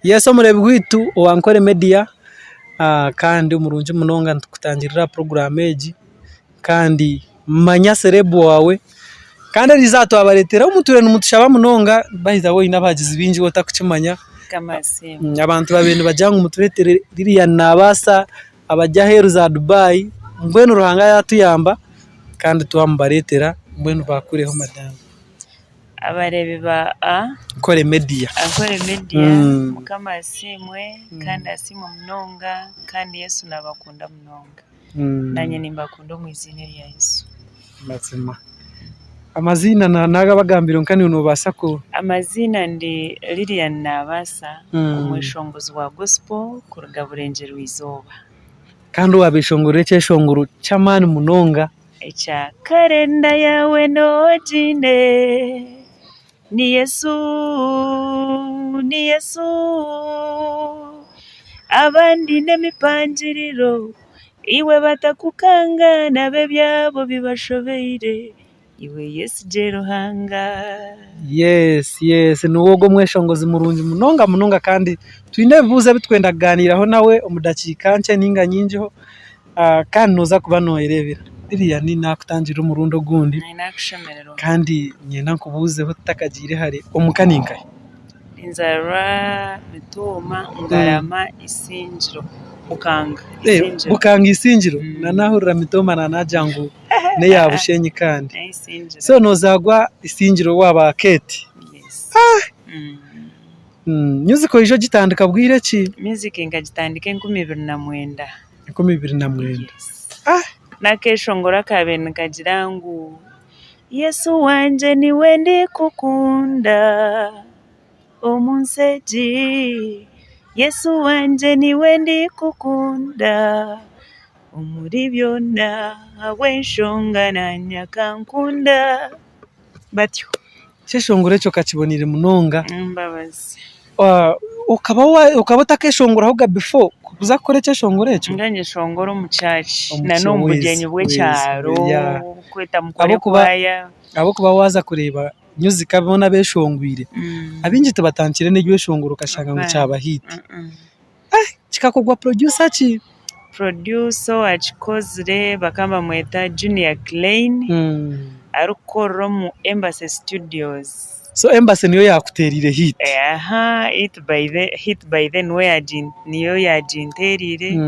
Yes omureebi waitu owa Ankole Media kandi omurungi munonga nitukutangirira aha puroguraamu egi kandi manya serebu waawe kandi eriizooba twabareetera ou mutwire nimutushaba munonga by the way oine abahagizi baingi waaba otarikukimanya abantu baabaire nibagira ngu mutureetere Lilian Nabaasa abari aheeru za Dubai mbwenu Ruhanga yaatuyamba kandi twamubareetera mbwenu baakureho madamu. Abareebi ba Ankole Media. Ankole Media Mukama asiimwe kandi asiimwe munonga kandi Yesu nabakunda munonga. Nanye nimbakunda omu iziina erya Yesu. Mazima. Amaziina nagabagambire kwonka naiwe nobaasa ku. Amaziina ndi Lilian Nabaasa omweshongozi wa gospel kuruga Burengyerwa izooba. Kandi owabeshongorera ekyeshongoro ky'amaani munonga. Ekya Karenda yaawe noogiine, ni Yesu, ni Yesu. Abandi n'emipangiriro, iwe batakukanga nabo ebyabo bibashobeire, iwe yesigye Ruhanga. Yes, yes, niwe ogwo omweshongozi murungi munonga munonga kandi twine ebibuuzo ebi twenda kugaaniiraho nawe omu dakiika nkye nainga nyingiho. Kandi nooza kuba nooyereebera. Lilian naakutangirira omurundi ogundi Nakushemererwa. kandi niinyenda nkubuuzeho tutakagiire hare, omuka ni nkahi? Ninzaarwa Mitooma Ngarama Isingiro Bukanga Isingiro. Bukanga Isingiro? Naahurira Mitooma naagira ngu n'eya Bushenyi kandi. Isingiro. So noozaarwa Isingiro waaba Kate? Yes. Music oija ogitandika bwire ki? Music nkagitandika 2009. 2009. N'akeeshongoro akaabaire nikagira ngu Yesu wangye niwe ndikukunda omu nsi egi, Yesu wangye niwe ndikukunda omuri byona ahabw'enshonga naanye akankunda. Batyo. Ekyeshongoro ekyo okakiboneire munonga. Embabazi. Okaba okaba otakeshongorahoga before kuza kukora ekyeshongoro ekyo? Nga nyeshongora omu church na n'omu bugyenyi bw'ekyaro, kweta mukore kwaya. Ahabw'okuba waaza kureeba music boona abeshongwire, abaingi tibatandikire n'ebyeshongoro okashanga ngu kyaba hit. Kikakorwa producer ki? Producer owakikozire bakaba nibamweta Junior Klein arikukorera omu Embassy Studios. So Embassy niyo yaakuteereire hit? Aha, hit by the hit by the niyo yaaginteereire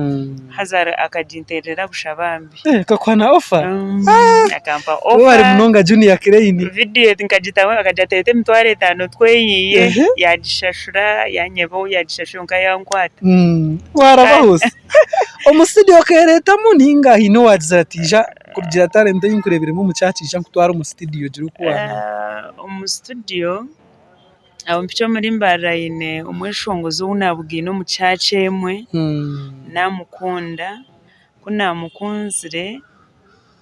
haza akaginteerera busha bambi. Akakuha na offer? Akampa offer. Webare munonga Junior Klein. Vidiyo nkagitamu akagira ati reeta 50,000 tweyiiye, yaagishashura yanyeba ou yaagishashura kwonka yankwata. Waraba hosi. Omu studio okeereetamu nainga haine owaagira ati ija kurugiirira talent ei nkureebiremu omu church ija nkutware omu studio ogire oku waamanya. Omu studio aho mpikye omuri Mbarara haine omweshongozi ou naabugaine omu church emwe, naamukunda. Ku naamukunzire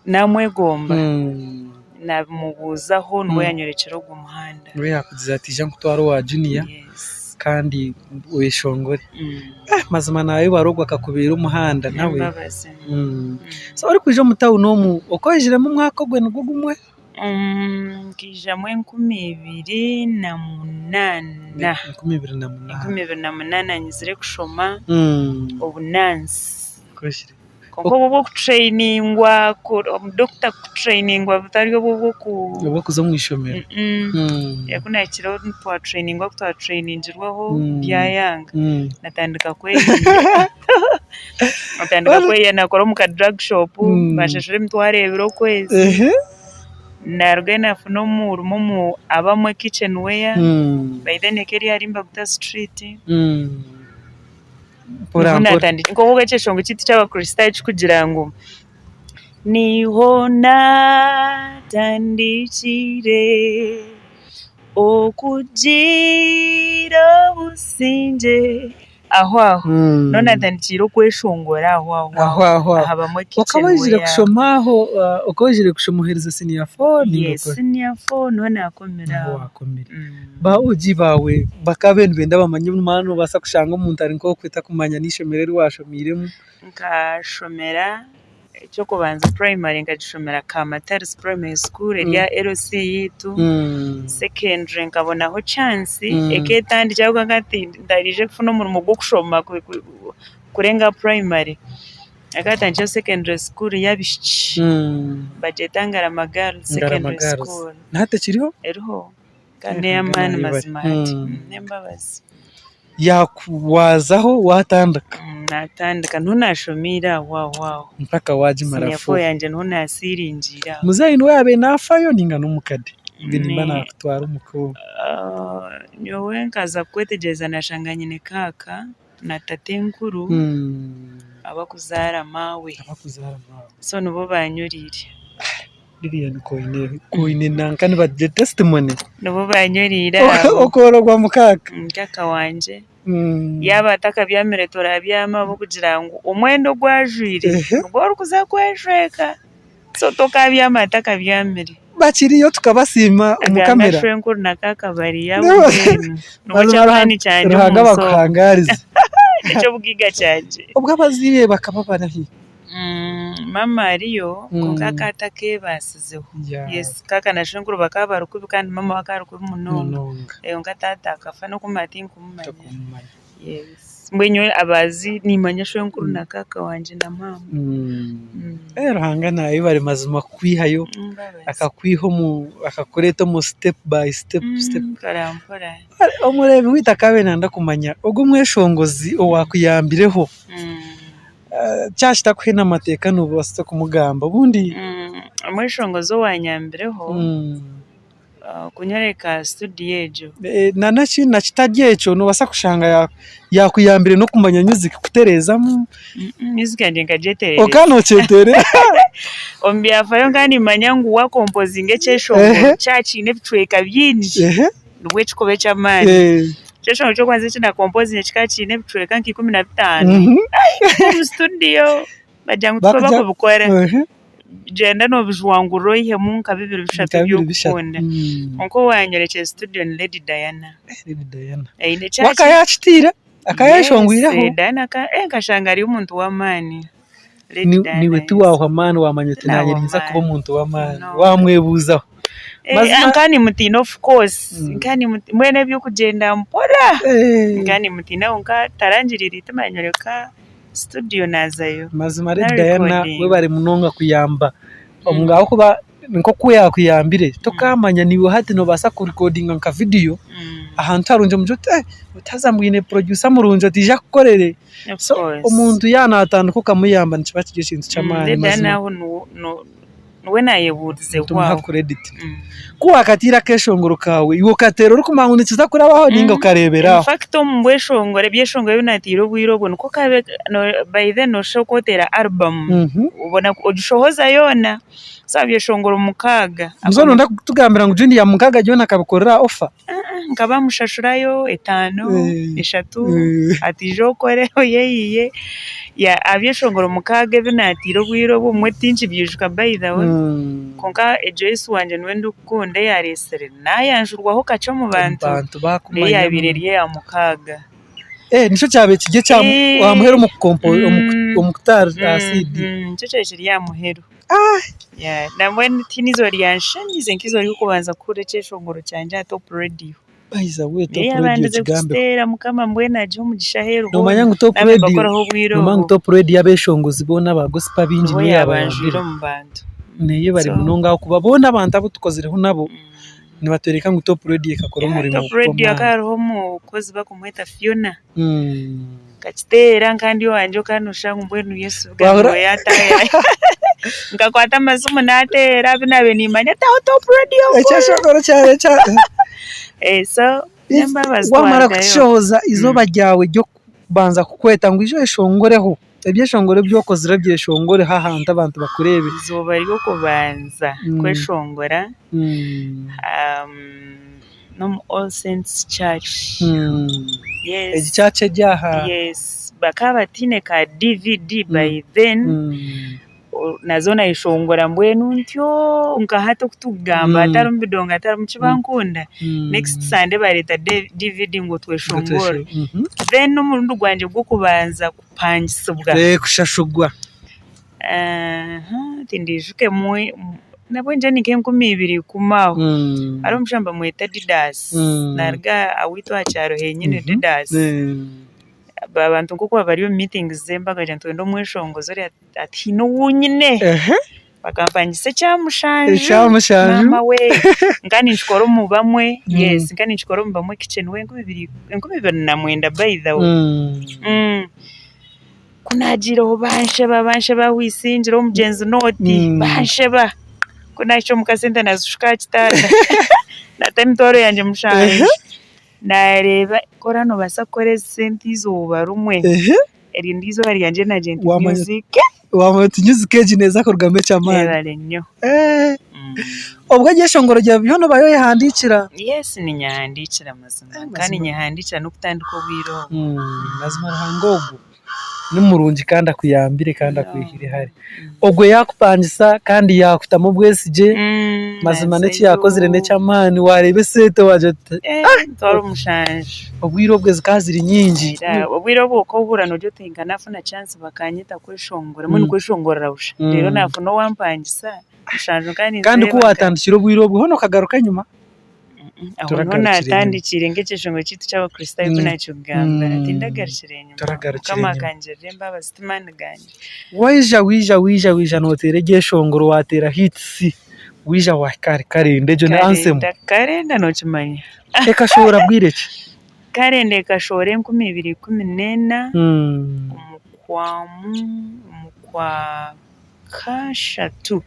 naamwegomba, naabimubuuzaho niwe yaanyorekyera ogwo muhanda. Niwe yaakugira ati ija nkutware owa junior kandi oyeshongore. Mazima naayebare ogwo akakubeera omuhanda nawe. N'embabazi. So orikwija omu tawuni omu, okaba oijiremu omwaka ogwo nigwo gumwe? Nkaijamu 2008. 2008. 2008 nyizire kushoma obunansi. Kwonka obwo obw'okutureyininga, dokita kutureyininga butari obwo obw'oku. Obw'okuza omu ishomero. Ku naahikireho twatureyiningwa ku twatureyiningirweho byayanga, natandika kwehiiga. Natandika kwehiiga naakora omu ka drug shop, banshashura 20,000 okwezi. Naarugayo naafuna omurimo omu Abamwe kitchen ware, by then ekaba eri ahari Mbaguta street. Mpora mpora. Nk'oku ekyeshongo kyaitu ky'Abakristaayo kirikugira ngu niho naatandikire okugira obusingye aho aho. Niho naatandikiire okweshongora aho aho Aho aho aho. aha Bamwe Okaba Kitchen oizire Ware. kushoma aho, okaba oizire kushoma oherize siniya fo ninga Yes, okora? siniya fo niho naakomire Niho aho. waakomire. Ba OG baawe bakaba nibenda bamanye maana noobaasa kushanga omuntu ari nk'okwe takumanya n'eishomero eri waashomiiremu. Nkashomera. Eky'okubanza primary nkagishomera Kamatarizi primary school eri aha LC yaitu, secondary nkabonaho chance eketandikira ahabw'okuba nkaba ntariije kufuna omurimo gw'okushoma kurenga primary, hakatandikiraho secondary school y'abaishiki bagyeta Ngarama girls secondary school. Nahati ekiriho? Eriho kandi n'ey'amaani mazima hati n'embabazi. Waazaho waatandika? Naatandika niho naashomeire aho aho aho. Mpaka waagimara Siniya full. four yangye niho naasiiringiire aho. Muzeeyi niwe yaabaire naafayo nainga n'omukade? Mbwenu nimba naakutwara omuka omu. Nyowe nkaza kwetegyereza naashanga nyine kaaka na tatenkuru abakuzaara maawe. Abakuzaara maawe. So nibo baanyuriire. Lilian ku oine nanka nibagira testimony. Nibo banyoreire abo. Okoorogwa mukaaka. Mukaaka wangye yaaba atakabyamire turabyama ahabw'okugira ngu omwenda ogu ajwaire nigwo orikuza kweshweka so tokabyama atakabyamire. Bakiriyo tukabasiima omu Agamba kamera. shwenkuru na kaaka bariyo abo mbwenu nibo ky'amaani kyangye Ruhanga omu nsi omu. abakuhangaarize. Eky'obugaiga kyangye. Obwo abazaire bakaba barahi? Maama ariyo kwonka akaba atakeebaasizeho. Yes, kaaka na shwenkuru bakaba bari kubi kandi maama we akaba ari kubi munonga. Kwonka taata akafa n'okumanya tinkumumanya. Yes, mbwenu nyowe abazi nimanya shwenkuru na kaaka wangye na maama. Ruhanga nayebare mazima kukwihayo akakwiha omu akakureeta omu step by step. Mpora mpora. Omureebi waitu akaba nayenda kumanya ogu omweshongozi owakuyambireho. Kyaba kitakuhaine amateeka noobaasa kumugamba obundi. Omweshongozi owaanyambireho kunyoreka situdiyo egyo. Na kitari ekyo noobaasa kushanga yaakuyambire n'okumanya music kutereezamu. Music yangye nkagyeterereza. Okaba nookyeterera. Omu byafaayo nkaba niimanya ngu waakompozinga ekyeshongoro kyaba kiine ebicweka bingi nibwo ekikuba eky'amaani. Ekyeshongoro ky'okubanza eki naakompozinze kikaba kiine ebicweka nka 15. Omu situdiyo bagira ngu tikwo barikubikora, gyenda noobijwangurura oihemu nka bibiri bishatu ebi orikukunda. Kwonka owaanyorekire situdiyo ni Lady Diana. Aine We akaba yaakitiire, akaba yayeshongwireho. Diana nkashanga ari omuntu w'amaani. Lady Diana Niiwe tiwaahwa amaani waamanya oti naanye ninza kuba omuntu w'amaani, waamwebuuzaho. Nkaba nimutiina of course, mbwenu eby'okugyenda mpora nkaba nimutiina kwonka tarangiriire eitima yanyoreka situdiyo naazayo. Mazima Lady Diana webare munonga kuyamba ahabw'okuba nk'oku yaakuyambire tokaamanya naiwe hati noobaasa kurikodinga nka vidiyo ahantu harungi omugire oti oti haza mbwine porodyusa murungi oti ija akukorere. So omuntu yaaba naatandika okamuyamba nikiba kiri ekintu ky'amaani Lady Diana aho niwe naayebuurizeho Nitumuha aho. credit. Ku waakatiire akeeshongoro kaawe, iwe okateera orikumanya ngu nikiza kurabaho nainga okareebera aho? In fact omu bweshongoro, ebyeshongoro ebi naataire obwire obwo nikwo kaabaire, by then nooshusha oku oteera album obona ogishohoza yoona. So aha byeshongoro mukaaga. Mbwenu nooyenda kutugambira ngu Junior mukaaga byona akabikorera aha ofa? Nkaba mushashurayo etaano, eshatu, ati ija okore oyeyiye. Aha byeshongoro mukaaga ebi naataire obwire obu obumwe tinkibyijuka by the way, kwonka egyo Yesu wangye niwe ndikukunda eyaareetsire naayanjurwaho kakye omu bantu, niyo yaabaire eri eya mukaaga. Nikyo kyabaire kiri ekya muheru omu kutaara aha CD? Nikyo kyabaire kiri aha muheru. Nambwenu tihaine eizooba ryanshemeize nk'eizooba ry'okubanza kuhurira ekyeshongoro kyangye aha Top Radio. By the way Top Niyo Radio yaabandize okigambeho. kukiteera Mukama mbwenu agihe omugisha aheeru Noomanya hoona. ngu Top Naaba Radio, nimbakoraho obwire noomanya ngu obwo. Top Radio abeshongozi boona aba gospel abaingi Nibo niyo yaabanjwire yaabayambire. omu bantu. Neyebare So, munonga ahakuba boona abantu abu tukozireho nabo nibatworeka ngu Top Radio ekakora yeah, omurimo Top Radio hakaba gw'amaani. hariho omukozi bakumweta Fiona. Nkakiteera nka ndi owangye okaba nooshusha ngu mbwenu Yesu Wahurira niwe yaataayaaya. Nkakwata amasimu naateera abu naabaire nimmanya taho Top Radio nkuru. Ekyeshongoro kyawe kya So n'embabazi Waamara twarugayo. kukishohoza eizooba ryawe ry'okubanza kukweta ngu ija oyeshongoreho, ebyeshongoro ebi okozire obyeshongoreho ahantu abantu bakureebe. Eizooba ry'okubanza kweshongora n'omu All Saints Church. Yes. Egi church eri aha. Yes. Bakaba bataine ka DVD by then. Naza nayeshongora mbwenu ntyo nka hati oku tukugamba hatarimu bidongo hatarimu ki bankunda. Next Sunday bareeta DVD ngu tweshongore. Then omurundi gwangye gw'okubanza kupangisibwa. Kushashurwa. Tindiijuka emwe, nabwo ningira ni nk'enkumi ibiri ikumi aho. Hariho omushaija nibamweta Didas, naaruga owaitu aha kyaro henyine Didas. Abantu nk'oku baba bari omu meetings z'embaga baagira ngu nitwenda omweshongozi ori ati haine ou nyine. Bakampangisa ekya mushanju. Ekya mushanju. Maama we! Nka ninkikora omu bamwe, yes, nka ninkikora omu bamwe kitchen we 2019 by the way. Ku naagiireho bansheba bansheba hwisingire omugyenzi nooti bansheba, ku naahikire omuka sente naazishuka aha kitanda naata emitwaro yangye mushanju, naareeba ku oraba noobaasa kukora ezi sente eizooba rimwe, erindi eizooba ryangye naagira nti music. Waamanya oti music egi neeza kurugamu eky'amaani. Yebare nnyo. Obwo ebyeshongoro byawe byona obayo oyehandiikira? Yes ninyehandiikira mazima, kandi ninyehandiikira n'okutandika obwire obu. Mazima Ruhanga ogwo ni murungi kandi akuyambire kandi akwihire hare. Ogwo yaakupangisa kandi yaakutamu obwesigye, mazima n'eki yaakozire n'eky'amaani waareeba esente waagira oti Emitwaro mushanju. Obwire obwo zikaba ziri nyingi. Obwire obwo okahurira noogira oti nka naafuna chance bakanyeta kweshongora, mbwenu kweshongorera busha reero naafuna owampangisa mushanju nka ninzeeba. Kandi ku waatandikire obwire obwo hoona okagaruka enyima? Aho niho naatandikiire nk'ekyeshongoro kyaitu ky'Abakristaayo oku naakikugambira, tindagarukire enyima. Mukama akangirira embabazi ti maani gangye. Waija waija waija waija nooteera ebyeshongoro waateera hits, waija waahika ahari Karenda egyo ni anthem. Karenda nookimanya. Ekashohora bwire ki? Karenda ekashohora 2014 omu kwa omu kwa kashatu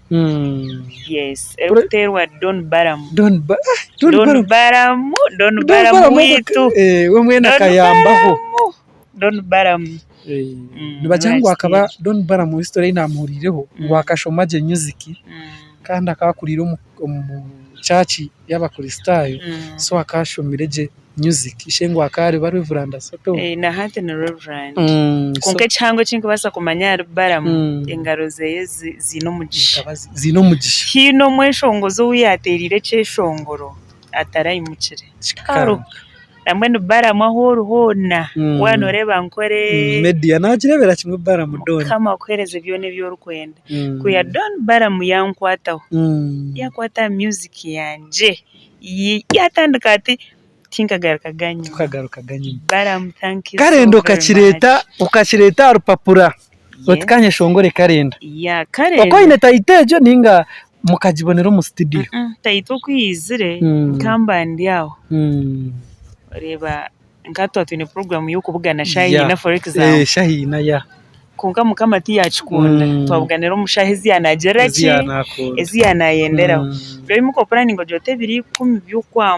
yes erikuteerwa Don Balaam. Don Ba ah Don Don Balaam. Balaam, Don Don Balaam Balaam waitu. eh, we mbwenu Don akayambaho. Balaam, Don Balaam. Eh, Mm, nibagira ngu akaba niwe Don Balaam history ei naamuhuriireho ngu akashoma gye music kandi akaba akuriire omu omu church y'Abakristaayo Mm. so akaba ashomire gye music. Ishe ngu akaba ari Reverand Asoto. Eh, na hati ni Reverand. Mm, so Kwonka ekihango eki ndikubaasa kumanya ahari Balaam, Mm. engaro zeye zi- ziine omugisha. zikaba zi- ziine omugisha. Haine omweshongozi ou yaateereire ekyeshongoro atarayimukire. Tihariho. Kikanga. Nambwenu Balaam ahu ori hoona, Mm. waaba nooreeba Nkore, Media naagireebera kimwe Balaam Don. Mukama akuheereze byona ebi orikwenda. Mm. Kwiha Don Balaam yankwataho, Mm. yaakwata aha music yangye, yaatandika ati tinkagarukaga nyima. Tikagarukaga nyima. Balaam thank you so Karenda very okakireeta much. okakireeta aha rupapura oti Yes. ka nyeshongore karenda. Yeah, Karenda. Okaba oine title egyo ninga mukagibonera omu studio? Title oku yaizire Mm. nkamba ndi aho Mm. oreeba nka twaba twine puroguraamu y'okubugana shaaha Yeah. ina for example Eh, shaaha ina yeah. kwonka Mukama tiyakikunda twabuganira omu shaaha ezi yaanagirira Ezi ki yaanakunda. ezi yaanayenderaho. Reero oimuka opuraninga ogira oti ebiro ikumi by'okwa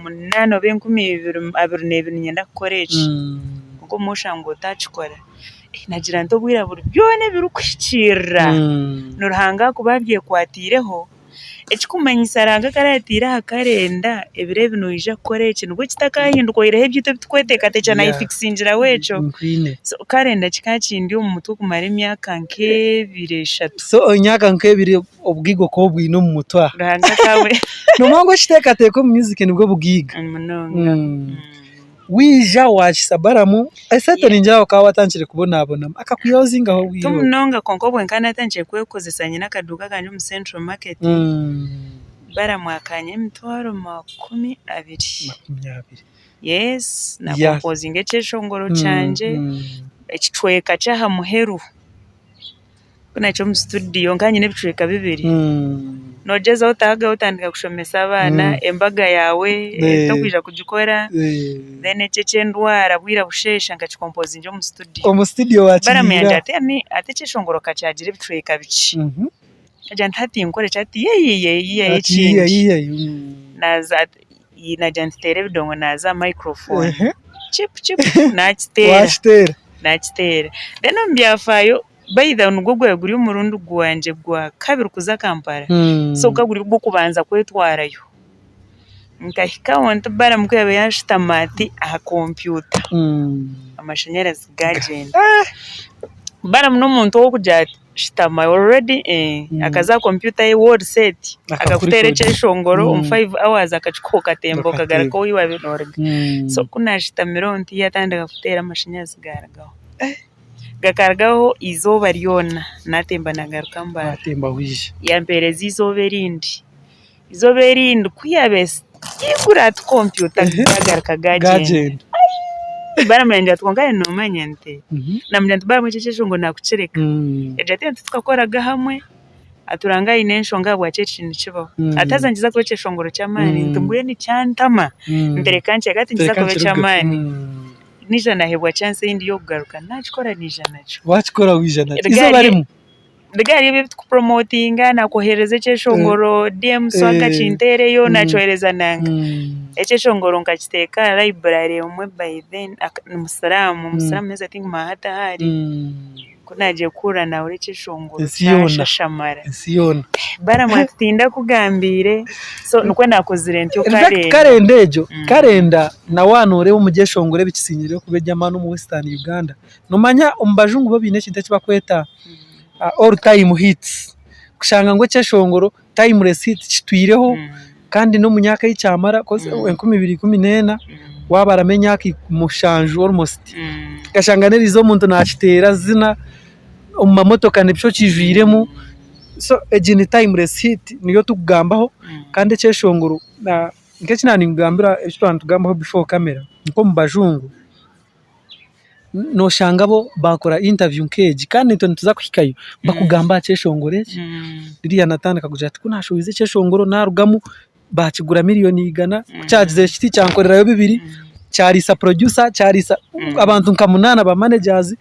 munaana oba enkumi ibiri abiri n'ebiri niinyenda kukora eki kwonka obumwe oshanga otaakikora. Nagira nti obwire buri byona ebirikuhikiirira ni Ruhanga akuba abyekwatiireho. Ekikumanyisa Ruhanga ku araataire aha karenda ebiro ebi noija kukora eki nibwo kitakahinduka oihireho ebyaitu ebi turikweteekateekyera nayefikisingiraho ekyo. So karenda kikaba kindi omu mutwe kumara emyaka nk'ebiri eshatu. So emyaka nk'ebiri obugaiga okaba obwine omu mutwe aha. Ruhanga akaba. Noomanya ngu ekiteekateeko omu music nibwo bugaiga. Munonga. Waija waakisa Balamu, esente ningira okaba waatandikire kubonabonamu, akakwihaho zingahi obwire Ti obwo? munonga kwonka obwe nkaba naatandikire kwekozesa nyine akaduuka kangye omu Central Market, Balamu akanyiha emitwaro 20. 20. Yes, naakompozinga ekyeshongoro kyangye, ekicweka ky'aha muheru. Ku naahika omu situdiyo nkaba nyine ebicweka bibiri, noogyezaho otahagaho otandika kushomesa abaana embaga yaawe torikwija kugikora, then eki eky'endwara bwira busheesha nkakikompozingira omu situdiyo. Omu situdiyo Baramu wakihiira? yangira ati hati ekyeshongoro ka kyagira ebicweka bikye. Naagira nti hati nkore ki? Ati yiiya yiiya ekindi. Naaza nagira nti teera ebidongo naaza aha microphone, chipu chipu naakiteera. Naakiteera. Then omu byafaayo by the way nigwo gwaba guri omurundi gwangye gwa kabiri kuza Kampala, so gukaba guri ogw'okubanza kwetwarayo. Nkahikaho nti Balaam ku yaabaire yaashutama ati aha kompyuta, amashanyarazi gaagyenda. Balaam n'omuntu ow'okugira ati shutama already akaza aha kompyuta ye wall set, akakuteera ekyeshongoro omu five hours akakikuha okatemba okagaruka owu waabaire nooruga. So ku naashutamireho nti yaatandika kuteera amashanyarazi gaarugaho. Gakarugaho eizooba ryona naatemba naagaruka Mbarara. Waatemba waija. Yampeereza eizooba erindi. Eizooba erindi ku yaabaire yaigura ati kompyuta gaagaruka gaagyenda. Gaagyenda. Baramanya nti kwonka noomanya nti, namugira nti baramu eki ekyeshongoro naakukireka. Yaagira ati ebintu titukakoraga hamwe, ati Ruhanga aine enshonga ahabwaki eki nikibaho. Ati haza nikiza kuba ekyeshongoro ky'amaani, nti mbwenu kyantama, nti reka nkyege hati nikiza kuba eky'amaani. Naija naheebwa chance eyindi y'okugaruka, naakikora naija nakyo. Waakikora waija nakyo. Eizooba rimwe? Rega hariyo ebi ebitukupromotinga nakohereza ekyeshongoro DM Swagga kinteereyo nakyohereza nanka. Ekyeshongoro nkakiteeka aha library emwe by then ni musiraamu, omusiraamu haza tinkumanya hati ahu ari. Ku naagiire kuhurira naahurira ekyeshongoro Ensi yoona. kyashashamara. Ensi yoona. Balaam ati tindakugambiire, so nikwo naakozire ntyo In fact karenda. karenda egyo, karenda na waaba nooreeba omu byeshongoro ebikisingireyo kuba eby'amaani omu Western Uganda, noomanya omu bajungu bo baine ekintu eki barikweta all time hits, kushanga ngu ekyeshongoro timeless hit kitwireho kandi n'omu myaka ei kyamara coz 2014 waabaramu emyaka mushanju almost, okashanga n'eriizooba omuntu naakiteera zina omu mamotoka nikyo kijwiremu, so egi ni timeless hit niyo turikugambaho kandi ekyeshongoro nk'eki naaba ninkugambira eki twaba nitugambaho before camera nk'omu bajungu. Noshanga bo baakora interview nk'egi kandi naitwe nituza kuhikayo bakugamba aha kyeshongoro eki. Ririya natandika kugira ati ku naashohoize ekyeshongoro naarugamu baakigura miriyoni igana, ku kyagizire kiti kyankorerayo bibiri, kyariisa producer, kyariisa abantu nka munaana ba managers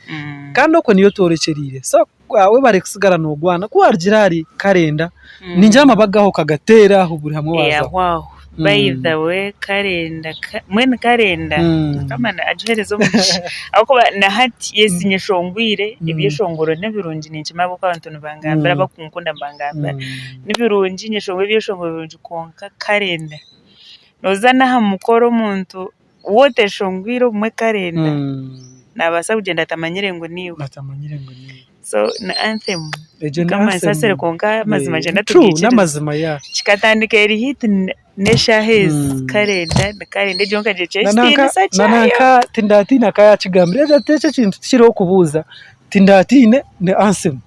kandi okwo niyo tworekyereire. So webare kusigara noorwana, ku waarugira ahari karenda, ningira amabago aho okagateera aho buri hamwe waazaho. By the way karenda mbwenu karenda mukama agihereze omugisha ahabw'okuba na hati yes nyeshongwire ebyeshongoro nibirungi ninkimanya ahabw'okuba abantu nibangambira abakunkunda nibangambira nibirungi nyeshongwire ebyeshongoro birungi kwonka karenda nooza n'aha mukoro omuntu waaba oteshongwire obumwe karenda naabaasa kugyenda atamanyire ngu niiwe. So ni anthem. Egyo ni Mukama anthem. ansaasire kwonka amazima Eh, ngyenda true, tugaikirize. n'amazima ya. Kikatandika eri hit n'eshaaha ezi karenda ni karenda egyo nkagira ekitiinisa Na kyayo. nanka tindatiine akaba yakigambire yagira ati eki ekintu tikiriho kubuuza tindatiine ni anthem.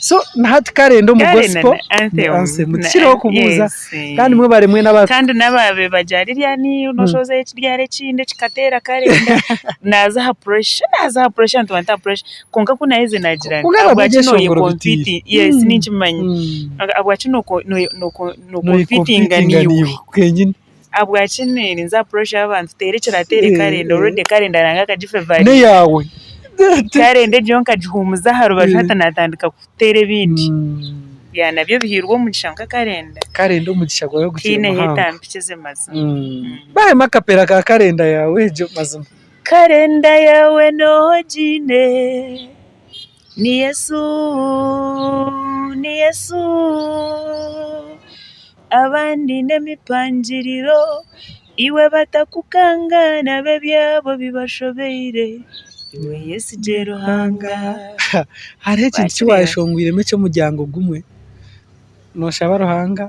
So na hati karenda omu Karenda gospel ni ni anthem. anthem Ni tikiriho kubuuza yes. kandi mwebare mwena aba Kandi n'abaabaire bagira ririya niiwe nooshohozayo ekiryaro ekindi ekikateera karenda naaza aha pressure naaza aha pressure nituba nta pressure Kwonka ku naaherize naagira nti, Kwonka nabwo ahabwaki ebyeshongoro nooyekompiiti bitiire. yes ninkimanya. Ahabwaki nookompiitinga Nooyekompiitinga naiwe? naiwe kenyini. Ahabwaki ninza aha pressure y'abantu teera ekirateera ekarenda already ekarenda Ruhanga akagifevaringa. N'eyaawe. Karenda egyo nkagihuumuza aha rubaju hati naatandika kuteera ebindi. Yeah nabyo bihairwe omugisha kwonka karenda. Karenda omugisha gwawe gukiri Tihaine muhango. ahu etampikize mazima. Bahemu akapera ka karenda yaawe egyo mazima. Karenda yaawe noogiine, ni Yesu, ni Yesu. Abandi n'emipangiriro, iwe batakukanga nabo ebyabo bibashobeire, iwe yesigye Ruhanga. Hariho ekintu eki waayeshongwiremu eky'omuryango gumwe, nooshaba Ruhanga.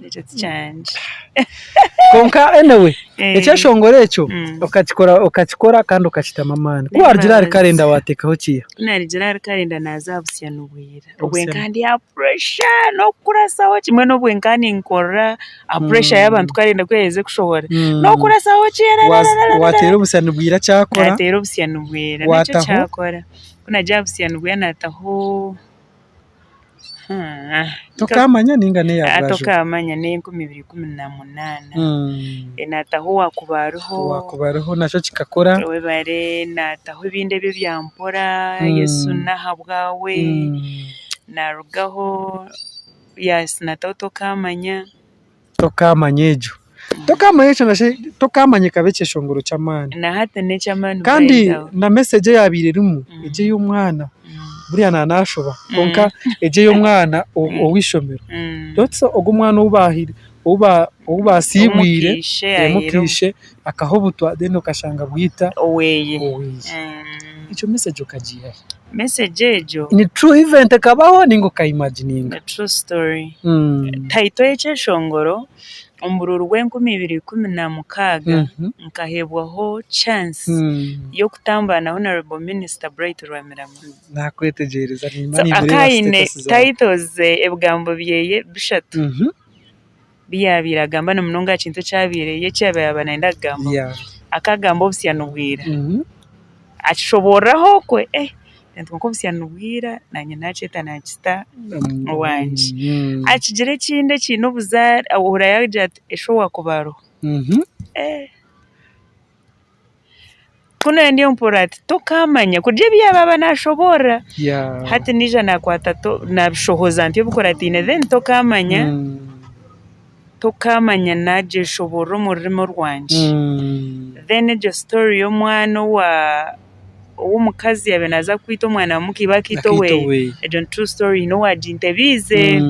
Ekyo tikyangye. Kwonka anyway ekyeshongoro ekyo okakikora okakikora kandi okakitamu amaani. Ku waarugira ahari karenda waateekaho kiiha? Ku naarugira ahari karenda naaza aha busya nibwira. Obwe nka ndi aha pressure n'okukurasaho kimwe n'obwe nka ninkorera aha pressure y'abantu karenda ku yaaherize kushohora. N'okurasaho ki rarararara. Waateera obusya nibwira kyakora. Naateera obusya nibwira nakyo Waataho? kyakora. Ku naagira aha busya nibwira naataho. Tokaamanya nainga n'eya Aa bwajura? Tokaamanya n'eyenkumi ibiri ikumi na munaana. Naataho Owakuba Ariho. Owakuba Ariho nakyo kikakora. Webare, naataho ebindi ebi ebya mpora, Yesu n'ahabwawe, naarugaho, yes naataho Tokaamanya. Tokaamanya egyo. Tokaamanya ekyo nakyo tokaamanya ekaba ekyeshongoro ky'amaani. Na hati n'eky'amaani Kandi by the way. na message eyaabaire erimu egyo ey'omwana buriya naaba naashoba kwonka egyo ey'omwana ow'eishomero so ogwo omwana ou baahire ou ba ou baasiibwire Omukiishe yaayera omukiishe akaha obutwa then okashanga bwita oweye. oweye. Egyo message okagiiha hi? Message egyo. Ni true event ekabaho ninga okayimagininga? Ni true story. Title y'ekyeshongoro. Omu buruuru bw'e2016 nkaheebwaho chance y'okutambura na Honourable Minister Bright Rwamirama. Naakwetegyereza So nimba nindeeba akaba aine status zaawe. titles ebigambo byeye bishatu bi yaabaire agamba na munonga aha kintu ekyabaire eki yaabaire yaaba nayenda kugambaho. Akagamba obusya nibwira. Akishoboororaho okwe eh kwonka obusya nibwira naanye naakyeta naakita owangye. Akigira ekindi ekiine obuzaare ohurira yaagira ati eshowa kubaruho eh. Ku naabaire ndiyo mpurira ati tokaamanya kurya ebi yaaba naashoboorora hati naija naakwata naabishohoza ntyo ebikurataine then tokaamanya Tokaamanya naagyeshoboorora omu rurimi orwangye. Then egyo story y'omwana owa ow'omukazi yaabaire naaza kwita omwana wa muka iba akaita oweye, egyo ni true story haine owaagintebiize.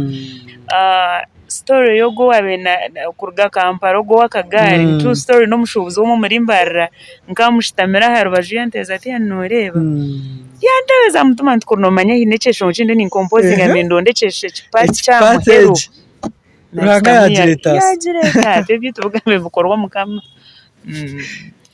Story y'ogwo owaabaire na kuruga Kampala ogwo ow'akagaari ni true story n'omushuubuzi w'omwe omuri Mbarara nkamushutamire aha rubaju yantebeeza ati nooreeba, yantebeeza aha mutima nti kuri noomanya haine ekyeshongoro eki ndiyo ninkompozinga nindonda ekipaati ky'aha muheru. Ruhanga yaagireeta asa. Yaagireeta ati ebyaitu bigambo bikorwa Mukama.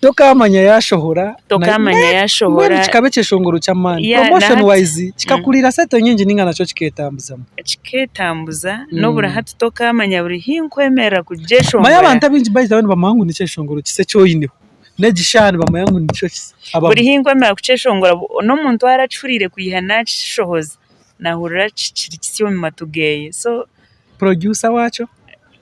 Tokaamanya yaashohora. Tokaamanya yaashohora. Mbwenu kikaba ekyeshongoro ky'amaani. Promotion wise kikakuriira sente nyingi nainga nakyo kikeetambuzamu? Kikeetambuza n'oburi hati tokaamanya buri hi nkwemerera kugyeshongora. Manya abantu abaingi by the way nibamanya ngu n'ekyeshongoro kisya eki oineho. N'egi shaaha nibamanya ngu nikyo kisya. Buri hi nkwemerera kukyeshongora n'omuntu arakihuriire kwiha naakishohoza naahurira kiri kisya omu matu geeye. So Producer waakyo?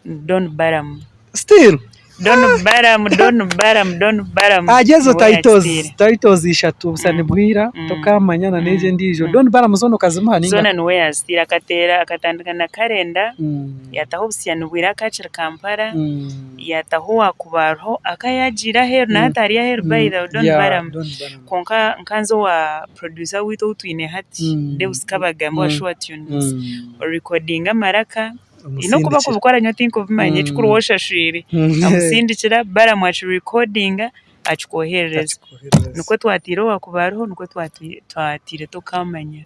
Don Balaam. Still? Don Balaam, Don Balaam, Don Balaam. Ahari ezo titles, titles ishatu busa nibwira tokamanya na n'egyo endiijo. Don Balaam zoona okazimuha ninga? Zoona niwe yaaziteire akateera akatandika na Calendar, yaataho Obutsya Nibwira akakiri Kampala, yaataho Owakubaruho aka yaagiire aheeru na hati ari aheeru by the way Don Balaam. Kwonka nkanza owa producer waitu ou twine hati, Deus Kabagamba owa Sure Tunes, orikodinga amaraka, haine oku barikubikora nyowe tinkubimanya ekikuru waaba oshashwire, amusindikira Balaam akirikodinga akikwoherereza. Nikwo twataire owakuba ariho, nikwo twataire Tokaamanya.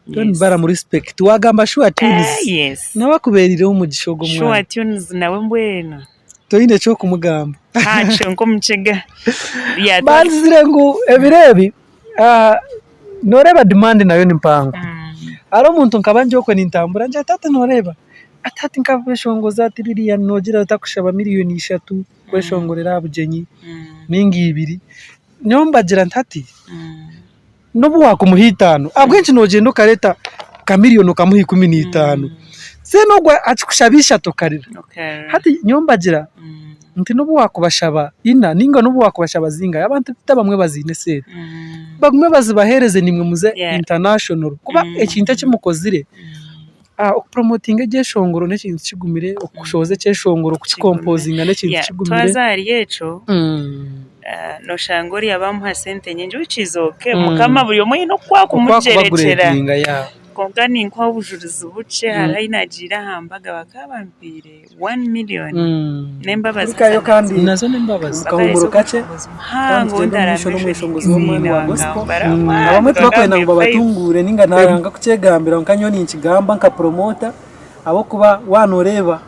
Don Balaam respect, waagamba Sure Tunes nawe akubeereireho omugisha ogwo mwana. Sure Tunes nawe mbwenu. Toine ky'okumugamba. Ntakyo nk'omukiga. Banzire ngu ebiro ebi nooreeba demand nayo ni mpango. Hariho omuntu nkaba ndi okwe nintambura ngira taata nooreeba ati hati nkabeshongoza ati ririya noogira ota kushaba miriyoni ishatu kweshongorera aha bugyenyi ninga ibiri. Nyowe mbagira nti hati N'obu waakumuha itaano, ahabw'enki noogyenda okareeta nka miriyoni okamuha 15? Zeena ogwo akikushaba ishatu okarira. Hati nyowe mbagira nti n'obu waakubashaba ina nainga n'obu waakubashaba zingahi, abantu beitu abamwe baziine esente, bagume bazibaheereze naimwe muze international kuba ekintu eki mukozire, okupuromotinga ebyeshongoro n'ekintu kigumire, okushohoza ekyeshongoro kukikompozinga n'ekintu kigumire. Twaza ahari ekyo, Noshanga oriya bamuha sente nyingi which is okay mukama buri omwe aine oku akumugyerekyera kwonka ninkuha obujurizi bukye hariho ahu nagiire aha mbaga bakaba bampiire one million n'embabazi Turikayo kandi Nazo n'embabazi. Omu kahuumuro kakye kandi tugyende omu maisho n'omweshongozi w'omwana wa gospel. Abamwe tibakwenda ngu babatunguure ninga nayanga kukyegambira kwonka nyowe ninkigamba nka promoter ahabw'okuba waaba noreeba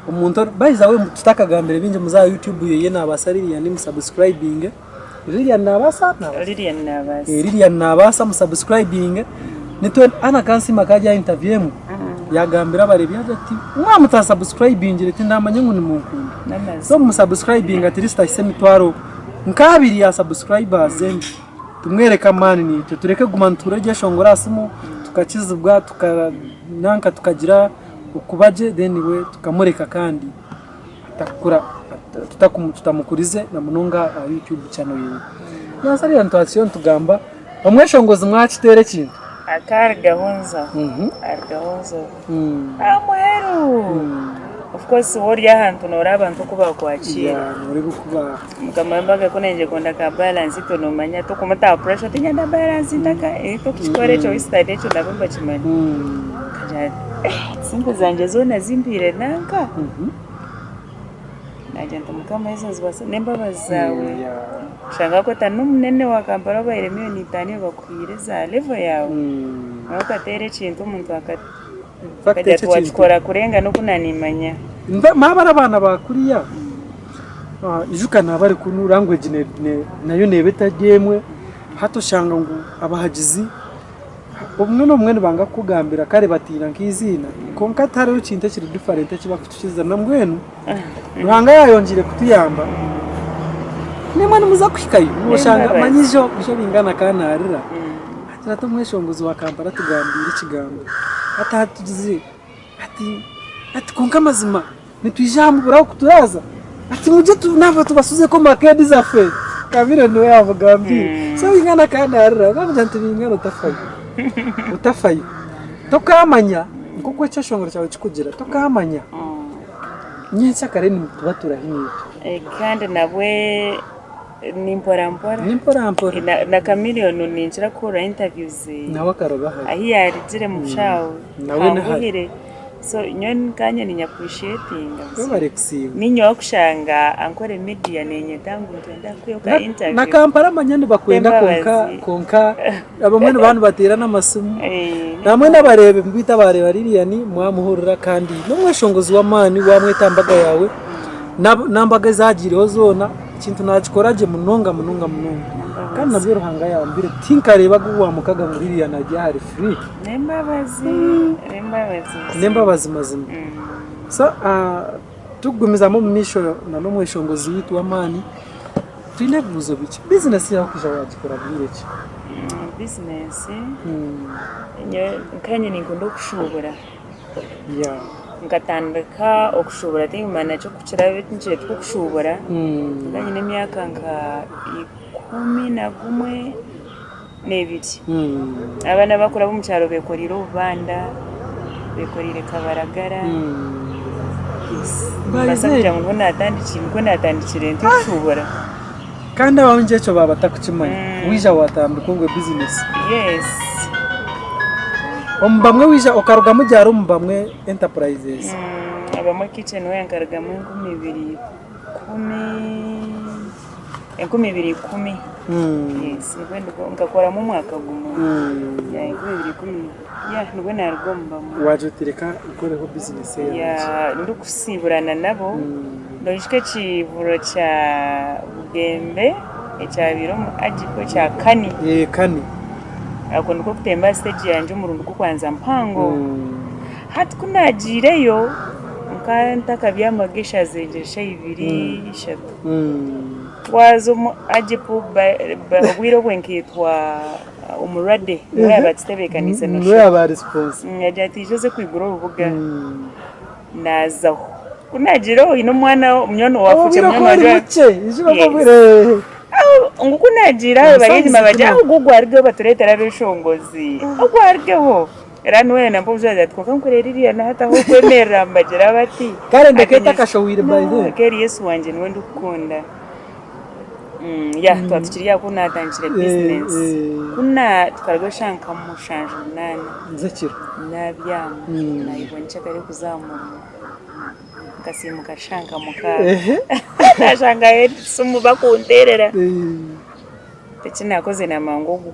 Omuntu ori by the way tutakagambire bingi muze aha YouTube yeye Nabaasa Lilian mu subscribinge. Lilian Nabaasa? Lilian Nabaasa. Eh, Lilian Nabaasa mu subscribinge. Nitwe Anna Kansiime akajya aha interview emwe yagambira abareebi agira ati mwaba mutasubscribingire tindamanya ngu nimunkunda. So mu subscribinge at least ahise emitwaro nk'abiri ya subscribers then tumwereke amaani naitwe tureke kuguma nituhurira ebyeshongoro aha simu tukakizibwa tuka nanka tukagira okuba gye then we tukamureka kandi atakura tutamukurize na munonga aha YouTube channel yeye. Naasa hariya nitwakira nitugamba omweshongozi mwakiteera ekintu. Akarugaho nzaho, arugaho nzaho aha muheru. Of course waaba ori ahantu nooreeba abantu oku bakwakiira. Mukama w'embaga ku naija kwenda ka balance itwe noomanya tokumutaho pressure oti nyenda balance ntaka tokukikora ekyo Easter ekyo nabo nibakimanya. Nkagira nti eh sente zangye zoona zimpiire nanka? Naagira nti Mukama ezo nzibaasa n'embabazi zaawe. Oshanga bakweta n'omunene wa Kampala obaire miriyoni itaano iwe bakuhaire eza level yaawe. Nawe okateera ekintu omuntu akagira ati wakikora kurenga n'oku naanimanya. Naaba ari abaana ba kuriya, ijuka naaba ari kunu language nayo neeba etari emwe, hati oshanga ngu abahagizi obumwe n'obumwe nibanga kukugambira kare batiina nk'eiziina kwonka tihariho ekintu ekiri different eki barikutukiza nambwenu Ruhanga yaayongyeire kutuyamba naimwe nimuza kuhikayo noshanga manya ijo ijo Bingana akaba naarira agira ati omweshongozi wa Kampala atugambiire ekigambo ati atugizire ati ati kwonka amazima nitwija aha mubura ahu turaaza ati mugye naaba tubasuzeko omu akeedi zaffe Kabire niwe yaamugambiire so Bingana akaba naarira naamugira nti Bingana otafayo otafayo tokaamanya nk'oku ekyeshongoro kyawe kirikugira tokaamanya nyenkyakare nituba turahi naitwe. Kandi nabwe ni mpora mpora. Ni mpora mpora. Na Chameleone ninkira kuhurira interviews Nawe akaroba hare. ahu yarugire omu bushaho Nawe ni hare. hanguhire so nyowe nkanye ninya appreciatinga Webare kusiima. Ninyowe kushanga Ankole Media nenyeta ngu nitwenda kukuha ka interview. Na Kampala manya nibakwenda kwonka Embabazi. kwonka abamwe nibaba nibateera n'amasimu. Namwe n'abareebi beitu abareeba Lilian mwamuhurira kandi n'omweshongozi w'amaani wamweta mbaga yaawe n'embaga ezagiireho zoona ekintu nakikora gye munonga munonga munonga kandi nabwo Ruhanga ayambire tinkareebaga owa mukaga ngu Lilian ari ahari free. N'embabazi n'embabazi. N'embabazi mazima. So turikugumizamu omu maisho n'omweshongozi waitu w'amaani twine ebibuuzo bikye. Bizinesi yaawe kwija wagikora bwire ki? Bizinesi nyowe nkanye ninkunda okushuubura. Nkatandika okushuubura tinkumanya nakyo ku nikyetwa okushuubura, nkaba nyine emyaka nka 12. Abaana abakura ab'omu kyaro bekoreire obubanda, bekoreire kabaragara, nimbaasa kugira ngu nikwo naatandikire nti okushuubura. Kandi abaingi ekyo baaba batakukimanya, waija waatandika obwo bizinesi. Omu bamwe waija okarugamu ryari omu bamwe enterprises? Abamwe kitchen ware nkarugamu 2010, nkakoramu omwaka gumwe, 2010 nibwo naaruga omu bamwe. Waagira oti reka nkoreho bizinesi eyangye. Ndikusiiburana nabo, noijuka ekivuro kya Bugembe ekyabaire omu Agiko ekya Kani? Kani. Okwo nikwo kutemba aha siteegi yangye omurundi gw'okubanza mpango. Hati ku naagiireyo nkaba ntakabyamaga eshaaha egira eshaaha ibiri ishatu. Twaza omu Agip obwire obwe nkeetwa omurwadde niwe yaaba akitebeekaniise Niwe yaaba ari sponsor. Yaagira ati ija oze kwigura orubuga. Naazaho. Ku naagiireho haine omwana munywani Obwire ku buri bukye, Ngu ku naagiire aho bari enyima bagira ngu ogu arugeho batureetere abeshongozi. Ogu arugeho. Reero niwe nampa obujunaanizibwa ati kwonka nkureebe ririya na hati ah'okwemerera nibagira bati. Kare ndeka etakashohwire by then. Keri Yesu wangye niwe ndikukunda. Ya twaba tukiri aho ku naatandikire bizinesi. Ku tukaruga eshaaha nka mushanju munaana Z'ekiro. naabyama naayebwa nyekyakare kuza aha murimo. Nkasiimuka shaaha nka mukaaga naashangayo esimu bakunteerera. Eki naakozire naamanya ngu ogu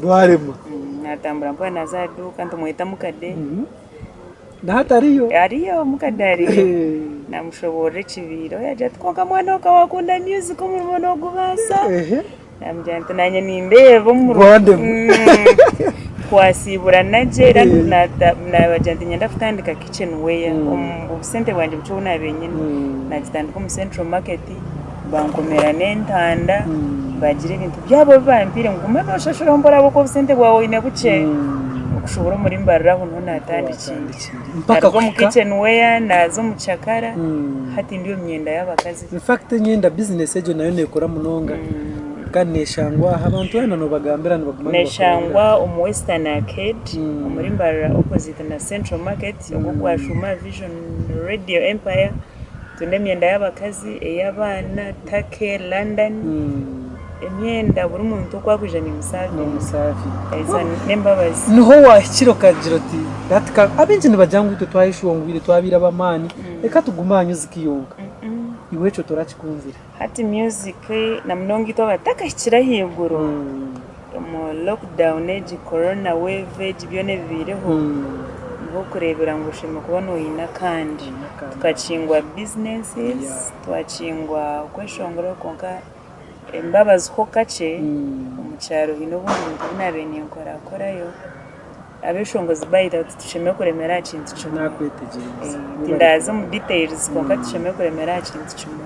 Gwarema. Naatambura mpora naaza aha duuka nti mwete mukade. Na hati ariyo? Ariyo mukade ariyo. Naamushoboorora ekibiire yaagira ati kwonka mwana we okaba waakunda music omurimo noogubaasa? Naamugira nti naanye nindeeba omurimo. Gwandema. Twasiiburana gye reero naabagira nti niinyenda kutandika kitchen ware omu busente bwangye bukye obu naabaire nyine. Naagitandika omu central market bankomera n'entanda baagira ebintu byabo ebi bampaire ngu guma nooshashura mpora ahabw'okuba obusente bwawe oine bukye. Okushuubura omuri Mbarara aho niho naatandikiire. Naaruga omu kitchen ware naaza omu kyakara hati ndi omu myenda y'abakazi. In fact enyenda bizinesi egyo nayo neekora munonga kandi neeshangwa aha abantu weena noobagambira nibaguma nibakurabira. Neeshangwa omu Western Arcade omuri Mbarara opposite na Central Market ogwo ogwashuuma Vision Radio Empire. Nitunda emyenda y'abakazi, ey'abaana, Turkey, London, emyenda buri muntu oku arikwija nimusavinga. N'embabazi. Niho waahikire okagira oti hati ka abaingi nibagira ngu itwe twayeshongwire twabaire ab'amaani reka tugume aha music yonka. Iwe ekyo torakikunzire? Hati music na munonga itwe abatakahikire ahaiguru omu lockdown egi, corona wave egi byona ebibaireho. Ahu orikureebera ngu oshemereire kuba noine akandi. Tukakingwa businesses, twakingwa okweshongora kwonka embabazi ho kakye omu kyaro haine obundi buntu obu naabaire ninkorakorayo. Abeshongozi by the way titushemereire kuremera aha kintu kimwe. Tindaaza omu details kwonka titushemereire kuremera aha kintu kimwe.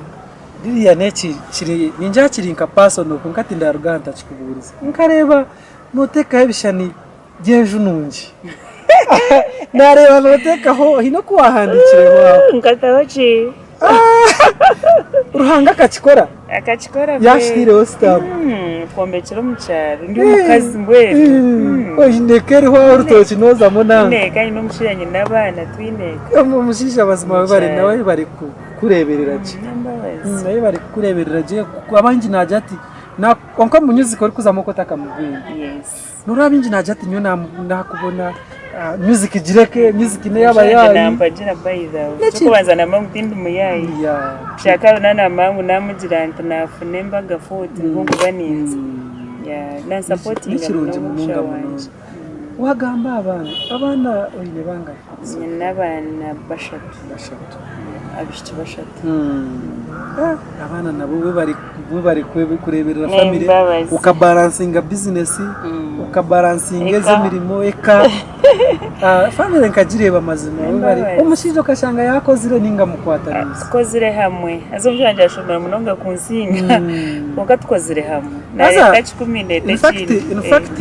Lilian eki kiri ningira kiri nka personal kwonka tindaruga aha ntakikubuurize. Nkareeba noteekaho ebishushani by'enju nungi. Naareeba nooteekaho haine oku waahandiikireho aho. Nkataho ki? Ruhanga akakikora. Akakikora Yaakitaireho sitampu. Twombekire omu kyaro ndi omukazi mbwenu. Oine eka eriho aho orutookye noozamu nanka. Nyine eka nyine omushaija nyine abaana twine eka. Omushaija mazima nawe bari kukureeberera gye. N'embabazi. Nawe bari kukureeberera gye abangi naagira ati kwonka omu music orikuzamu okwo otakamubwine. Yes. Noreeba baingi naagira ati nyowe nakubona music gireke, music n'eyabayaayi. Nampagira by the way. Eky'okubanza namba ngu tindi muyaayi. Ekya kabiri namba ngu namugira nti nafuna embaga 40 nibwo nkuba ninza. Nansapotinga Nikirungi munonga munonga wangye. munonga. Wagamba abaana, abaana oine bangahi? Nyine abaana bashatu. Bashatu. Abaishiki bashatu. Abaana nabo webare kureeberera famire, N'embabazi. okabaransinga bizinesi, okabaransinga Eka. ez'emirimo, eka. Famire nkagireeba mazima webare. N'embabazi. Omushaija okashanga yaakozire ninga mukwataniise? Tukozire hamwe. Haza omushaija wangye ashomire munonga kunsinga kwonka tukozire hamwe. Haza, Nareeta kikumi ndeeta in fact, ekindi. in fact,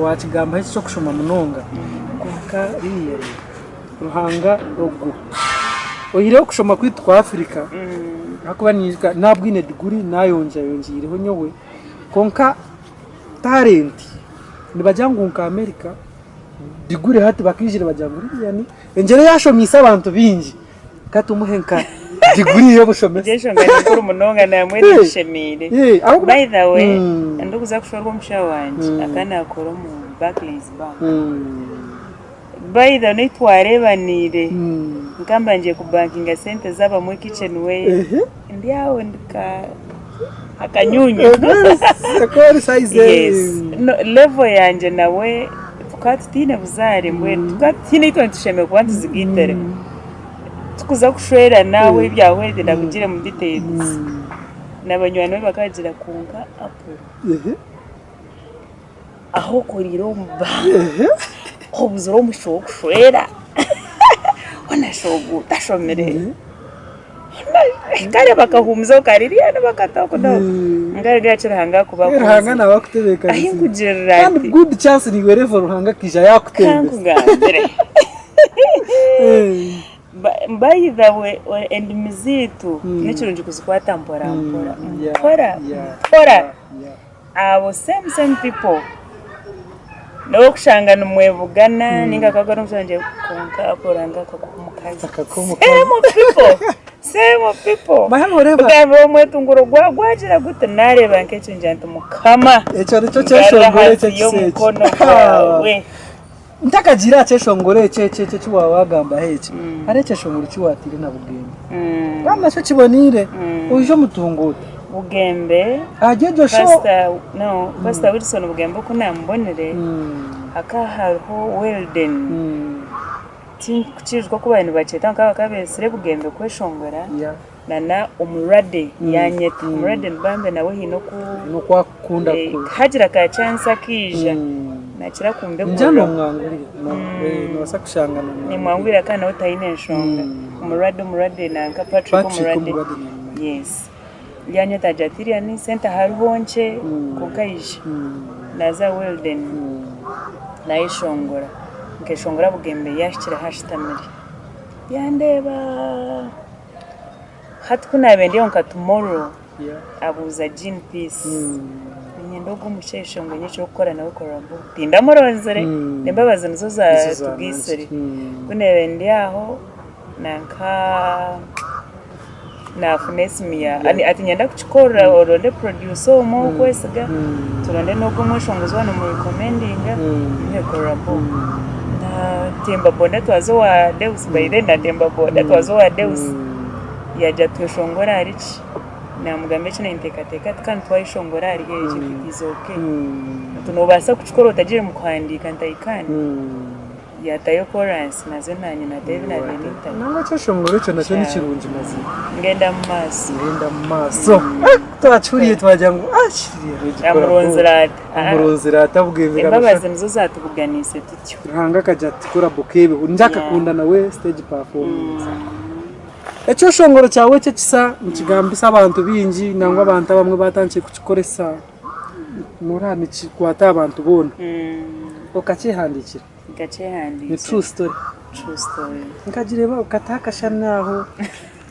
waakigambaho eki eky'okushoma munonga kwonka really Ruhanga ogwo oihireho okushoma kwaitu kwa Africa ahakuba ninyijuka nabwine diguri nayongyayongyeireho nyowe kwonka talent nibagira ngu nka America diguri hati bakaijire bagira ngu Lilian engyero eyashomiise abantu baingi katumuhe nka diguri y'obushomesa. Egyo enshonga ni nkuru munonga nambwenu enshemeire. By the way, ndikuza kushwerwa omushaho wangye akaba nakora omu Barclays bank. By the way n'ei twareebaniire nkamba ngiye kubankinga sente z'abamwe kitchen ware ndi aho ndi ka akanyunyu. Yes, level yangye nawe tukaba tutaine buzaare mbwenu tukaba tutaine ei twaba nitushemereire kuba nituzigaitira. Tukuza kushwerana aho ebyahwera ndakugire omu details na banywani be bakabagira kwonka Apple. Ahu okuriire omu banka obuzire omugisha gw'okushwera hoona shi ogu tashomire kare bakahuumuza okarira bakata oku n'oku kwonka reero Ruhanga akuba Ruhanga akunzire naaba akutebeekanisiize. Ahi nkugirira Kandi nti good chance niiwe level Ruhanga akaija yaakutembesa. kankugambire By the way endimi zaitu nikirungi kuzikwata mpora mpora mpora mpora. Abo same same people nobu okushanga nimwebugana ninga akaba ari omushaija kwonka aku Ruhanga akakuha omukazi same people same people ogambire omwetunguro gwagira guti nareeba nk'ekyo ngira nti mukama Ekyo nikyo ngarura kyeshongoro ahansi ekyo y'omukono gwawe. Ntakagiire aha kyeshongoro ekyo ekyo ekyo eki waaba waagambaho eki, hariho ekyeshongoro eki waataire na Bugembe. Kandi nakyo kiboneire, oije omutunga ota? Bugembe, Ahari egyo show. Pastor, no, Pastor Wilson Bugembe oku naamubonire, hakaba hariho Weldon. Tinkukiijuka oku baabaire nibakyeta kwonka bakaba beetsire Bugembe kweshongora. Na omurwade yanyeta, omurwade bambi nawe haine oku Haine oku akukunda ku. Hagira ka chance akaija nakira Ningira kumbekurira. nomwangurira, nobaasa kushanga nomwangurira. Nimwangurira kandi nawe taine nshonga. Omurwade omurwade nanka Patrick Patrick omurwade. omurwade namumanya. Yes. Yanyeta agira ati Lilian sente hariho nkye kwonka ija. Naza Weldon nayeshongora, nkeshongora Bugembe yahikire ahu ashutamire yandeeba. Hati ku naabaire ndi aho nka tomorrow abuuza Jean Peace niinyenda ogu omushaija ngu haine eki orikukora nawe collabo. Tindamuronzire embabazi nizo zaatugaitsire. Ku naabaire ndi aho nanka naafuna esimu ati niinyenda kukikora oronde producer omwe ow'okwesiga turonde n'ogu omweshongozi waaba noomurekomendinga muhe collabo. Natemba boda twaza owa Deus by then natemba boda twaza owa Deus yaagira tweshongore ahari ki namugambira eki ninteekateeka ati kandi twayeshongora ahari eki it is okay ati noobaasa kukikora otagiire omu kuhandiika nti I can. Yaatayo koransi nazo naanye naatayo ebi naabaire nintayo. Nangwa ekyeshongoro ekyo nakyo ni kirungi mazima. Ngenda mu maaso. Ngenda mu maaso. Twakihuriire twagira ngu ah kiriya nigikora Amurunzire ata? Amurunzire ata bwemera. Embabazi nizo zaatubuganiise tutyo. Ruhanga akagira ati korabo kebeho. Ningira akakunda nawe stage performance. Ekyeshongoro kyawe eki ekisa nikigambisa abantu baingi nangwa abantu abamwe batandikire kukikoresa noreeba nikikwata abantu boona. Okakyehandiikira? Nkakyehandiikira. Ni true story? True story. Nkagireeba okataho akashana aho,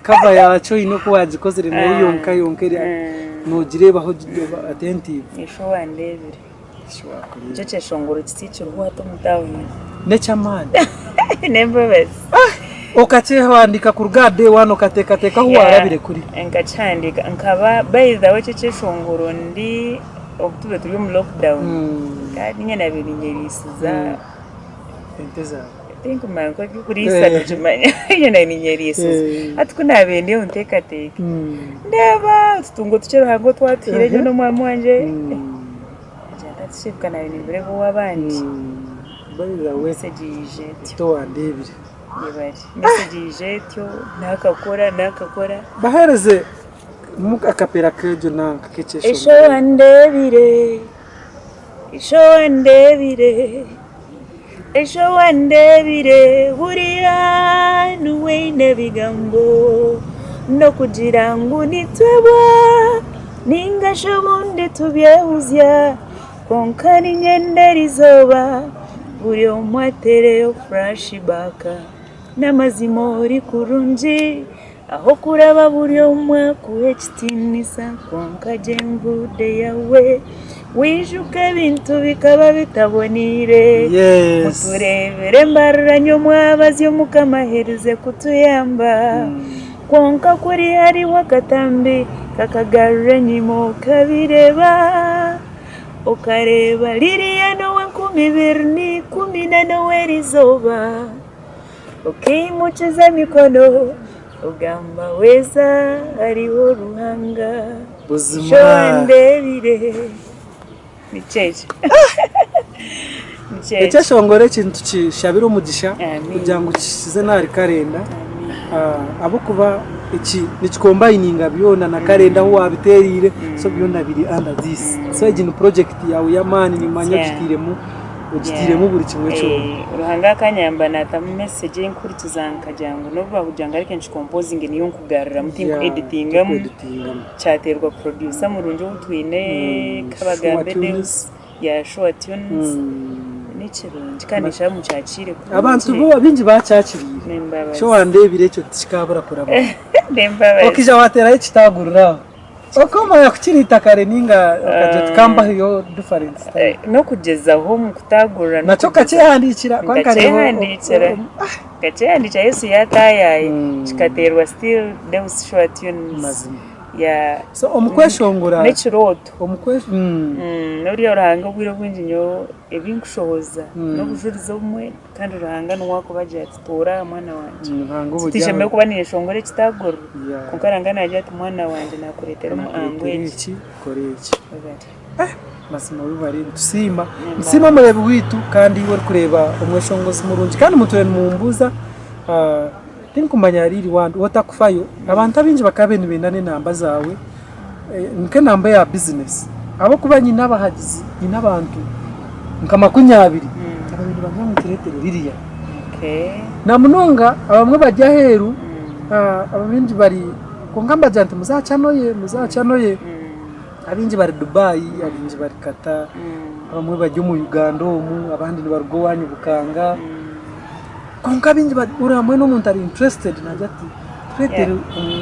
cover yakyo oine oku wagikozire niwe yonka yonka nogireebaho oba attentive. Esho wandeebire. Nikyo kyeshongoro kisiikirweho hati omu tawuni. N'eky'amaani. N'embabazi. Okakyehandiika kuruga aha day one okateekateeka ahu waarabire kuri? Nkakihandiika. Nkaba by the way ekyo ekyeshongoro ndi obu tubaire turi omu lockdown kandi niinye naabaire niinyeriisiza Ente zaawe. Tinkumanya ngu eby'okuriisa nokimanya niinye naabaire niinyeriisiza. Hati ku naabaire ndi aho nteekateeka, ndeeba otutungo tukye Ruhanga otu atuhaire nyowe n'omwami wangye, ngira nti hati kibika naabaire nimbireeba ow'abandi. By the way, Message yaija etyo. towandeebire. Yebare. Message yaija etyo, naakakora, naakakora. Baheereze akapera k'egyo nanka k'ekyeshongoro. Esho wandeebire, esho wandeebire, esho wandeebire, hurira niwe oine ebigambo n'okugira ngu nitwebwa ninga shi obundi tubyehuzya kwonka niinyenda erizooba buri omwe ateereyo furashi baaka n'amazima ori kurungi. Ah'okuraba buri omwe akuhe ekitiinisa, kwonka gye nvude yaawe, wijuke ebintu bikaba bitaboneire. Mutureebere embariranye omwabazyo Mukama aherize kutuyamba. Kwonka kuri hariho akatambi kakagarura enyima okabireeba, okareeba Lilian ow'enkumi ibiri na ikumi na n'ow'erizooba. Okaimukiza emikono ogamba weeza hariho Ruhanga Buzima. Ishe wandeebire. Nikyo ekyo. Nikyo ekyo. Ekyeshongoro eki nitukishabira omugisha Amiina. kugira ngu kize n'ahari karenda Amiina. ahabw'okuba eki nikikombayininga byona na karenda ahu waabiteereire so byona biri under this. So egi ni project yaawe y'amaani nimanya Yeah. ogitairemu Ogitairemu buri kimwe kyona. Ruhanga akanyamba natamu message ei nkuhurikiza nkagira ngu nobu bakugira ngu areke nkikompozinge niyo nkugaruramu tinku editingamu kyaterwa producer murungi ou twine Kabagambe Deus ya Sure Tunes nikirungi kandi ninshaba mukyakiire kurungi. Abantu bo baingi bakyakiriire. Sho wandeebire ekyo tikikabura kurabaho. N'embabazi. Okaija wateeraho ekitaguriro aho. Okamanya kukiriita kare ninga okagira oti kambahe yo different style. N'okugyezaho omu kutaagurira. Nakyo okakyehandiikira kwonka Nkakyehandiikira. Nkakyehandiikira Yesu yaataayaaya kikateerwa still Deus Sure Tunes. Mazima. Yeah. So omu kweshongora. N'ekirooto. Omu kwe. N'oriya Ruhanga obwire obwingi nyowe ebi nkushohoza n'obujurizi obumwe. Kandi Ruhanga niwe arikuba agira ati, Toora aha mwana wangye. Tinshemereire kuba ninyeshongora ekitaaguriro, kwonka Ruhanga naagira ati, Mwana wangye naakureetera omuhango egi. Webare. Mazima webare nitusiima. Nitusiima omureebi waitu kandi iwe orikureeba omweshongozi murungi kandi mutwire nimumbuuza tinkumanya riri wandi otakufayo abantu abaingi bakaba nibenda n'enamba zaawe nk'enamba eya bizinesi ahabw'okuba nyine abahagizi nyine abantu nka makunyabiri ababaire nibagira ngu tureetere Lilian. Na munonga abamwe bari aheeru abaingi bari kwonka mbagira nti muze aha channel ye muze aha channel ye. Abaingi bari Dubai abaingi bari Qatar abamwe bari omu Uganda omu abandi nibaruga owaanyu Bukanga. Kwonka abaingi ori mbwenu omuntu ari interested naagira ati Tureetere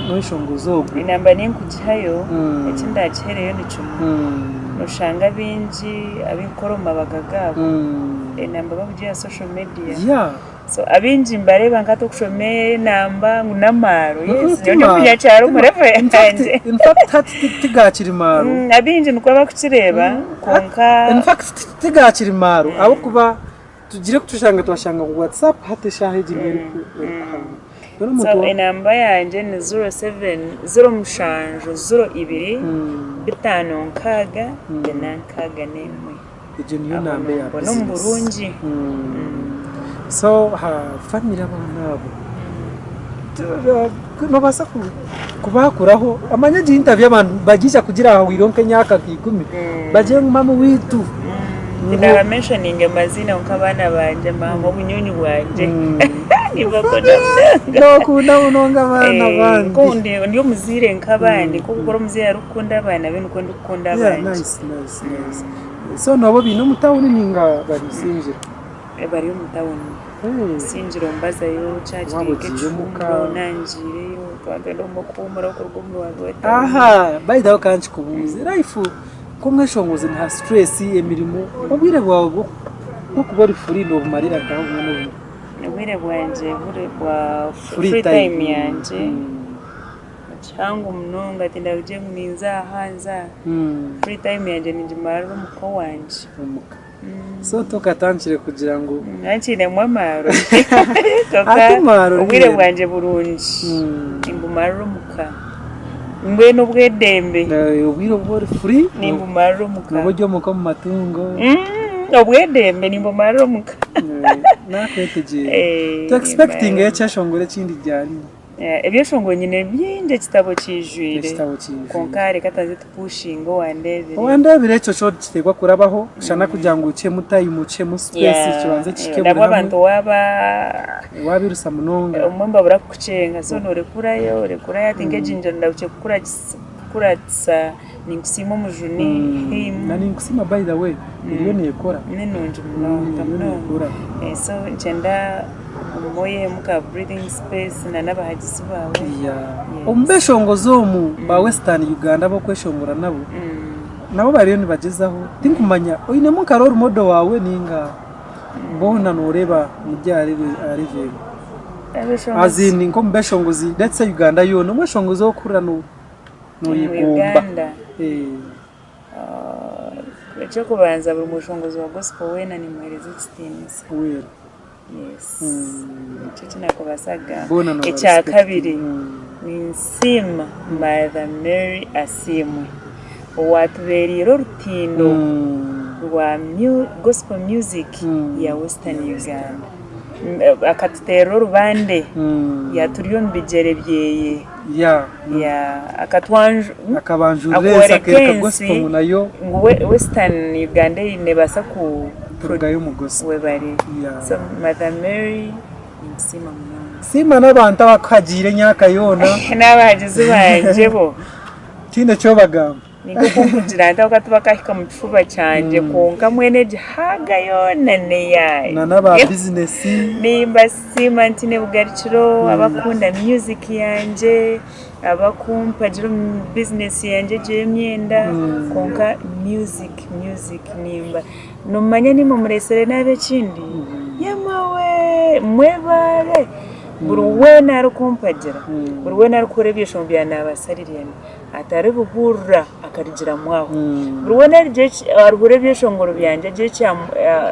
omweshongozi ogwo. Enamba ninkugihayo, eki ndaakihereyo ni kimwe. Noshanga abaingi abarikukora omu mabaga gaabo, enamba bakugiha aha social media. So abaingi nibareeba nka hati okushoma enamba ngu n'amaaro. Yes, nyowe ndi omunyakyaro omu level yangye. In fact hati tigaakiri maaro. Abaingi nikwo barikukireeba kwonka. In fact tigaakiri maaro ahabw'okuba Tugire kutushanga twashanga ngu WhatsApp hati eshaaha egi niyo erikuhanga. So enamba yangye ni 07 07 02 5 6 41. Egyo niyo namba eya Aho nombona omu bizinesi. burungi. So ha family abaana abo nobaasa kubakuraho omanye egi interview abantu nibagiija kugira hahwireho nk'emyaka nka ikumi bagire ngu mama owaitu. Tinaba mentioninga amaziina kwonka abaana bangye maama obunyonyi bwangye nibakunda munonga. Nokunda munonga abaana abandi. Nkoku ndi omuzaire nk'abandi nkoku omuzaire arikukunda abaana be nikwo ndikukunda abangye. Nice nice nice. So nabo obaine omu tawuni ninga bari Isingiro? Bari omu tawuni. Isingiro mbazayo kyakiri Waaba ogiire omuka? nk'ekihumuro nangiireyo twaba nitwenda okuhuumura kuruga omu rwari rw'etawuni. Aha by the way ka nkikubuuze life nk'omweshongozi niha stress, emirimo, obwire bwawe bw'okuba ori free nobumarira nkaha obumwe n'obumwe? Obwire bwangye bwa free time yangye Kihango munonga tindarugye ngu ninza aha nza aha. Free time yangye ningimarira omuka owangye. Omuka. So tokatandikire kugira ngu. Nkiinemu amaaro. Ati amaaro Obwire bwangye burungi nimbumarira omuka. Mbwenu obwedembe. Obwire obu ori free. Nimbumarira omuka. Nooba ori omuka omu matungo. Obwedembe nimbumarira omuka. Nakwetegyereza. Tu expectinge ekyeshongoro ekindi ryari? Ebyeshongoro nyine bingi ekitabo kiijwire Ekitabo kiijwire. kwonka reka tubanze tupushinge owandeebire. Owandeebire ekyo kyo kiteekwa kurabaho shana kugira ngu okihemu time okihemu space kibanze kihike buri Nabwo hamwe. abantu waaba Waabirusa munonga. obumwe nibabura kukukyenga so noorekurayo orekurayo hati nk'egi ngira ndahukire kukuratisa Ninkusiima Omujuni hymn. Na Ninkusiima by the way eriyo nekora. Ni nungi munonga Eriyo munonga. nekora. So nikyenda ogume oyehemu ka breathing space na n'abahagizi baawe. Yeah. Omu beshongozi omu ba western Uganda ab'okweshongora nabo, nabo bariyo nibagyezaho tinkumanya oinemu nka role model waawe ninga boona noreeba muri aha level emwe? As in nk'omu beshongozi let's say Uganda yoona omweshongozi ou orikuhurira Omu noyegomba. Uganda, eky'okubanza buri mweshongozi wa gospel weena nimuheereza ekitiinisa. Weena. Yes. Nikyo eki nakubaasa kugamba. Boona noba Ekya respect. kabiri, ninsiima Mother Mary Asiimwe owaatubeereire orutindo rwa gospel music ya Western Uganda. Akatuteerera orubande yaaturya omu bigyere byeye. Yeah. Yeah, akatwanju Akabanjurira ensi akooreka akeereka ensi gospel ngu nayo ngu Western Uganda ei neebaasa ku kurugayo omu gospel. Webare. Yeah. So Mother Mary ninkusiima munonga. Siima n'abantu abakuhagiire emyaka yoona. N'abahagizi bangye bo. Tihaine eki obagamba. Nikwo kugira nti ahabw'okuba tibakahika omu kifuba kyangye kwonka mbwenu egi haaga yoona n'eyangye. Na n'aba bizinesi. Nimbasiima ntiine bugarukiro abakukunda music yangye, abakumpagira omu bizinesi yangye egyo ey'emyenda kwonka music music nimba nomanya nimwe mureetsire naaba ekindi? Yemwe mwebaare! Buri weena arikumpagira, buri weena arikuhurira ebyeshongo bya Naabaasa Lilian. Ataribihurira akarigiramu aho. Buri weena arihurira ebyeshongoro byangye agire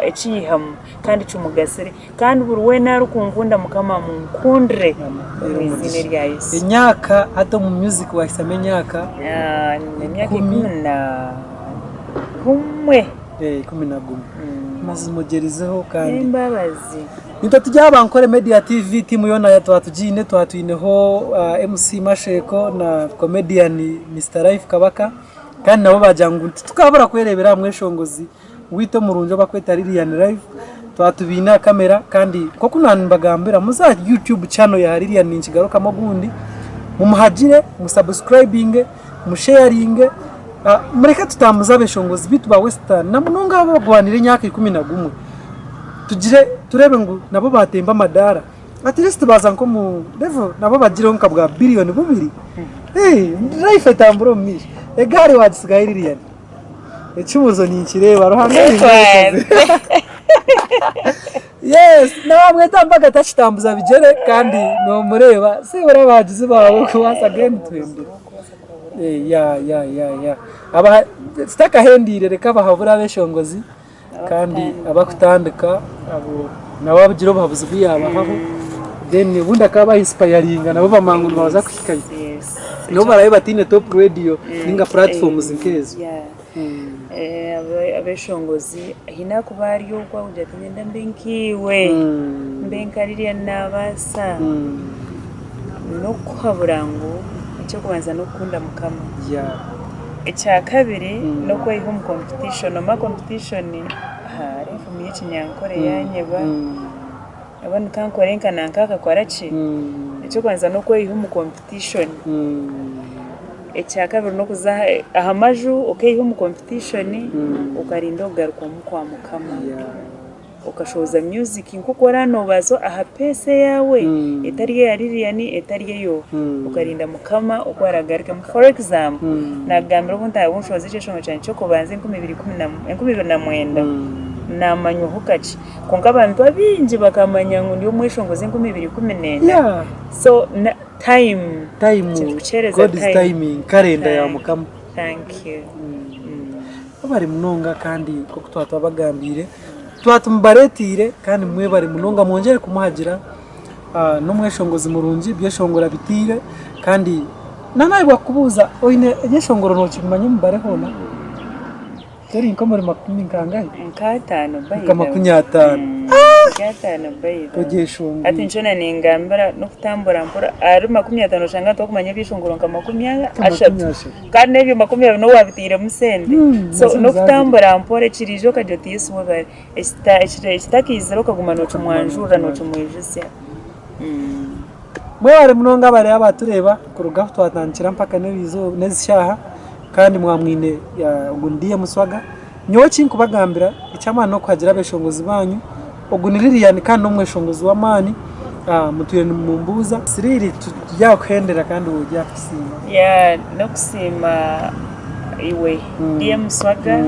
eki yaihamu kandi kimugasire. Kandi buri weena arikunkunda Mukama amunkundire omu eiziina erya Yesu. Emyaka hati omu music wahisamu emyaka? Emyaka 11. 11. Mazima ogyerizeho kandi. N'embabazi. Nitwe turi aha Ankole Media TV tiimu yoona twaba tugiine twaba twineho MC Masheko na comedian Mister Life Kabaka kandi nabo baagira ngu titukabura kwereebera aha mweshongozi waitu omurungi ou barikweta Lilian Life twaba tubaine aha kamera kandi nk'oku naanibagambira muze aha YouTube channel ya Lilian ninkigarukamu ogundi mumuhagire musubscribinge musheyaringe mureke tutambuze abeshongozi baitu ba Western na munonga abo abagwanire emyaka 11. Tugire tureebe ngu nabo baatemba amadaara at least baaza nk'omu level nabo bagireho nka bwa billion bubiri life etambure omu maisho. Egaari waagitsigaho Lilian? Ekibuuzo ninkireeba Ruhanga arinda. Yes naamweta mbaga takitambuza bigyere kandi noomureeba sibura abahagizi baawe once again twendire. Yeah yeah yeah yeah tutakahendiire reka abahabure abeshongozi. Kandi abakutandika abo nabo agira obuhabuzi bu yaabahaho then obundi akaba inspiringa nabo bamanya ngu nibaza kuhikayo. N'obu baraabe bataine top radio ninga platforms nk'ezo. Yeah. Abeshongozi haine ahakuba ari okwo akugira ati niinyenda mbe nkaiwe, mbe nka Lilian naabaasa. N'okukuhabura ngu eky'okubanza n'okukunda Mukama. Ekyakabiri n'okweyiha omu competition, omanya competition hariho enfumu y'ekinyankore yanyeba. Nabwo ka nkore nka nanka akakora ki? Eky'okubanza n'okweyiha omu competition. Ekyakabiri n'okuza aha maju okeyiha omu competition okarinda okugarukwamu kwa Mukama. Okashohoza music nk'oku oraba noobaasa aha pace eyaawe etari eya Lilian etari eyoowe. Okarinda Mukama oku araagarukemu. For example, naakugambira obu ntaaha nshohoza ekyeshongoro kyangye ky'okubanza 2019, naamanywaho kakye. Kwonka abantu abaingi bakamanya ngu ndi omweshongozi 2014. So na time. Time, Kirikukyereza God's time. timing, karenda ya Mukama. Thank you. Mwebare munonga kandi nk'oku twaba twabagambiire, twaba tumubareeteire kandi mwebare munonga mwongyere kumuhagira. N'omweshongozi murungi, ebyeshongoro abiteire kandi nanaayebwa kukubuuza oine ebyeshongoro nookimanya omubare hoona? Tori nk'omuri makumi nkangahi? Nk'ataano by the Nka makumi ataano. Nk'ataano by the way. Ogyeshongwire. Hati nikyo na ningambira n'okutambura mpora ahari 50 oshanga ntarikumanya ebyeshongoro nka 30 kandi n'ebyo 20 n'obu waabitairemu sente. So n'okutambura mpora ekiriija okagira oti Yesu webare, ekitakaizire okaguma nookimwanjurira nookimwijutsya. Mwebare munonga abari abatureeba kuruga ahu twatandikira mpaka n'ezi shaaha kandi mwamwine ogu ni DM Swaga. Nyowe ekinkubagambira eky'amaani n'okuhagira abeshongozi baanyu, ogu ni Lilian kandi n'omweshongozi w'amaani mutwire nimumbuuza. Siriiri turyakuhendera kandi oryakusiima. Yeah n'okusiima iwe DM Swaga,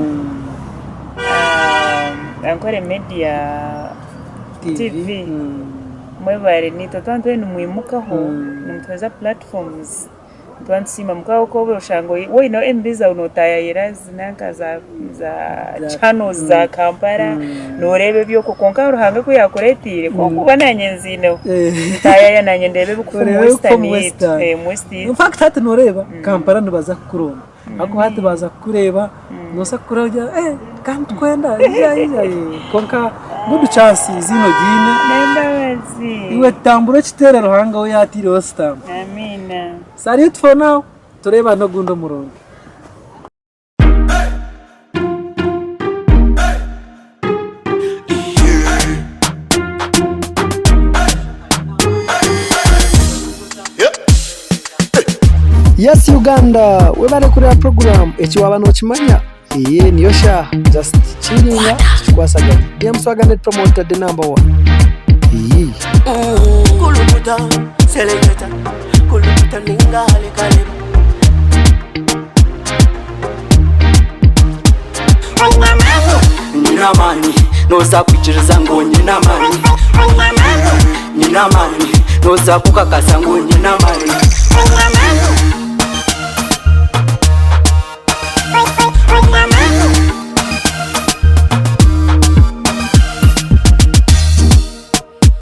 Ankole Media TV. Mwebare naitwe twaba nitwenda nimwimukaho nimutuheereza platforms nituba nitusiima muka obu oshanga waine MB zaawe notaayayira zinanka za channels za Kampala noreeba eby'okwo kwonka Ruhanga ku yakureeteire ku orikuba nanye nziineho ntaayaaya nanye ndeebe ebirikufa omu western yaitu. In fact hati noreeba Kampala nibaza kukuronda ahakuba hati baaza kukureeba noobaasa kukora ogira eh kandi nitukwenda ija ija kwonka good chance eiziina ogiine N'embabazi. iwe tambura okiteere Ruhanga we yaataireho sitampu. Amiina. Salute for now tureebane ogundi omurundi. Yes Uganda webare kureba program eki waba nokimanya eye niyo shaaha just chillinga tukikwasaganya DM Swagga Net Promoter the number one iyii. Kulukuta, seleketa, kulukuta ninga halekaleba. Nyine amaani noza kwikiriza ngu nyine amaani Nyine amaani noza kukakasa ngu nyine amaani.